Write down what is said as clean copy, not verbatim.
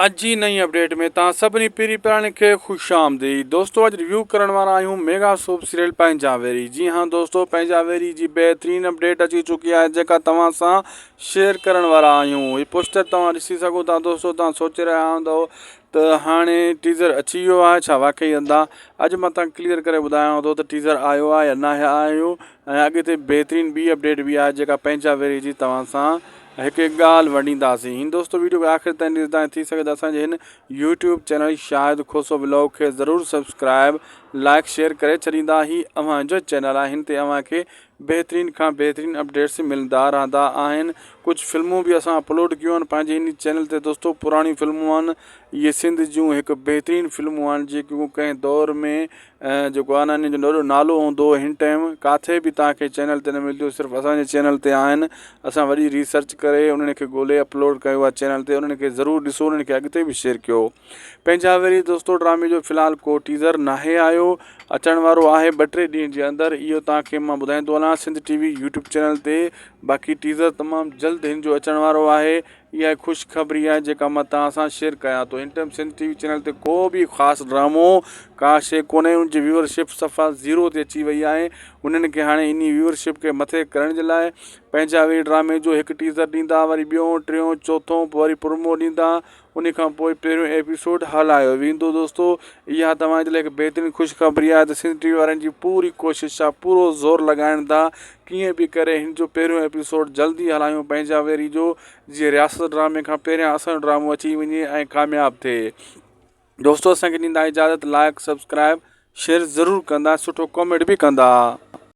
اڄ جي نئين اپڊيٽ ۾ توهان سڀني پيري پراڻي کي خوش آمديد دوستو اڄ ريويو ڪرڻ وارا آهيون ميگا سوپ سيريل پنهنجا ويري جي هان دوستو پنهنجا ويري جي بهترين اپڊيٽ اچي چڪي آهي جيڪا توهان سان شيئر ڪرڻ وارا آهيون هي پوسٽر توهان ڏسي سگهو ٿا دوستو توهان سوچي رهيا هوندو ته هاڻي ٽيزر اچي ويو آهي ڇا واقعي اندا اڄ مان توهان ڪليئر ڪري ٻڌايان ٿو ته ٽيزر آيو آهي يا ناهي آيو ۽ اڳتي بهترين ٻي اپڊيٽ به آهي جيڪا پنهنجا ويري جي توهان سان هڪ هڪ ڳالهه ونڊينداسين. هن دوستو ويڊيو کي آخر تائين ڏسندا ۽ ٿي سگهي ته اسان جي هن YouTube channel Shahid Khoso vlog کي ضرور سبسڪرائب لائڪ شيئر ڪري ڇڏيندا هي اوهان جو چينل آهي هن تي اوهان کي بهترين کان بهترين اپڊيٽس ملندا رهندا آهن ڪجهه فلمون به اسان اپلوڊ ڪيون آهن پنهنجي هن چينل تي دوستو پراڻيون فلمون آهن اهي سنڌ جون هڪ بهترين فلمون آهن جيڪيون ڪنهن دور ۾ جيڪو آهي نه انهن جو وڏو نالو هوندو هو هن ٽائيم ڪاٿي به توهان کي چينل تي نه ملنديون صرف اسان جي چينل تي آهن اسان وڏي ريسرچ ڪري انهن کي ڳولي اپلوڊ ڪيو آهي چينل تي انهن کي ضرور ڏسو انهن کي اڳتي به شيئر ڪيو پنهنجا وري دوستو ڊرامي جو في الحال ڪو ٽيزر ناهي آيو اچڻ وارو آهي ٻه ٽي ڏينهن جي اندر اهو توهان کي مان ٻڌائيندو هلان سنڌ ٽي وي يوٽيوب چينل تي باقي ٽيزر تمام جلد هن جو اچڻ وارو آهي اها هڪ خوشخبري آهي جيڪا مان توهان سان شيئر ڪيان ٿو. هن time Sindh T V channel تي ڪو به خاص ڊرامو ڪا شيء ڪونهي ان جي ويور شپ صفا زيرو تي اچي وئي آهي انهن کي هاڻي انهي ويور شپ کي مٿي ڪرڻ جي لاء پنهنجا وري ڊرامي جو هڪ ٽيزر ڏيندا وري ٻيو ٽيون چوٿون پوء وري پرومو ڏيندا انهي کان پوء پهريون ايپيسوڊ هلايو ويندو دوستو اها توهان جي لاء هڪ بهترين خوشخبري آهي ته سنڌ ٽي وي وارن جي پوري ڪوشش آهي پورو زور لڳائن ٿا ڪيئن به ڪري هن جو پهريون ايپيسوڊ جلدي هلايون پنهنجا ويري جو جيئن رياست ڊرامي کان پهريان اسان جو ڊرامو اچي وڃي ۽ ڪامياب ٿئي دوستو اسان کي ڏيندا اجازت لائڪ سبسڪرائب شيئر ضرور ڪندا سٺو ڪمينٽ به ڪندا.